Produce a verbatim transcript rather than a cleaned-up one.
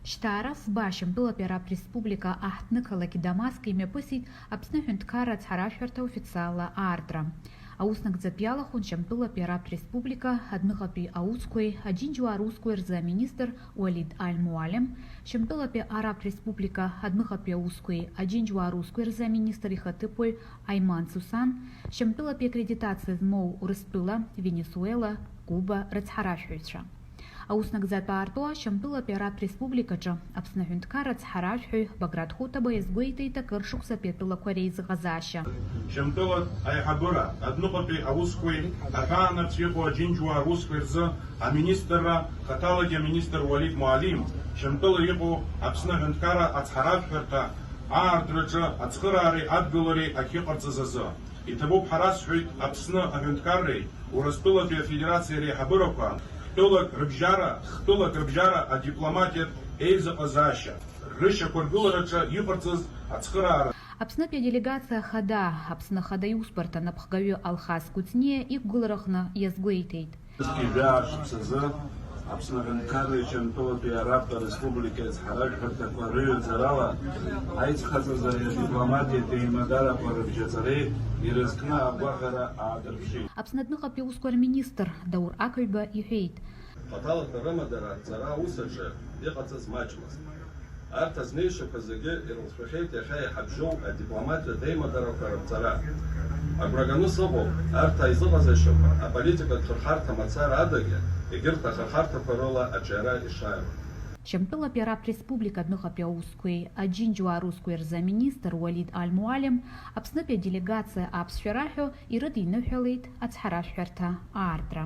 Шьҭа ара фба Шьамтәылатәи Арабтә Республика аҳҭнықалақь Дамаск имҩаԥысит Аԥсны аҳәынҭқарра ацҳаражәҳәарҭа официалла аартра. Аус нагӡатә иалахәын Шьамтәылатәи Арабтә Республика адәныҟатәи аусқәеи аџьынџьуаа русқәеи рзы аминистр Уалид Аль-Муалем, Шьамтәылатәи Арабтә Республика адәныҟатәи аусқәеи аџьынџьуаа русқәеи рзы аминистр ихаҭыԥуаҩ Айман Сусан, Шьамтәылатәи аккредитациа змоу Урыстәыла, Венесуела, Куба рыцҳаражәҳәаҩцәа. Аус нагӡатә аартуа Шьамтәылатәи Арабтә Республикаҿы Аԥсны аҳәынҭқарра ацҳаражәҳәаҩ Баграт Хутаба иазгәеиҭеит акыр шықәсатәи атәылақәа реизыҟазаашьа. Шьамтәылатә аиҳабыра адәныҟатәи аусқәеи аҳәаанырцә иҟоу аџьынџьуаа русқәеи рзы аминистрра, хаҭалагьы аминистр Уалид Муалим, Шьамтәыла иҟоу Аԥсны аҳәынҭқарра ацҳаражәҳәарҭа аартраҿы ацхыраареи адгылареи ахьыҟарҵаз азы. Иҭабуп ҳәа расҳәоит Аԥсны аҳәынҭқарреи Урыстәылатәи Афедерациеи реиҳабырақәа, хтәылак рыбжьара, хтәылак рыбжьара адипломатиатә еизыҟазаашьа, рышьақәыргылараҿы иҟарҵаз ацхыраара. Аԥснытәи аделегациа ахада, Аԥсны Ахада Иусбарҭа анапхгаҩы Алхас Кәыҵниа иқәгылараҟны иазгәеиҭеит. Ҩажәа шықәсазы Аԥсны аҳәынҭқарреи Шьамтәылатәи Арабтә Республикеи ацҳаражәҳәарҭақәа рыҩаӡарала аицхыҵазареи адипломатиатәи аимадарақәа рыбжьаҵареи ирызкны агәаҟра аадырԥшит. Аԥсны адәныҟатәи аусқәа рминистр Даур Ақаҩба иҳәеит. Хаҭалақәа рымадара аҵара аус аҿы иҟаҵаз маҷмызт. Арҭ азнеишьақәа зегьы ирылҵшәахьеит иахьа иҳабжьоу адипломатиатә еимадарақәа рыԥҵара. Агәра ганы сыҟоуп, арҭ аизыҟазашьақәа аполитикатә хырхарҭа мацара адагьы, егьырҭ ахырхарҭақәа рыла аҿиара ишааиуа. Шьамтәылатәи Арабтә Республика адәныҟатәи аусқәеи аџьынџьуаа русқәеи рзы аминистр Уалид Аль-Муалем Аԥснытәи аделегациа аԥсшәа раҳәо ирыдиныҳәалеит ацҳаражәҳәарҭа аартра.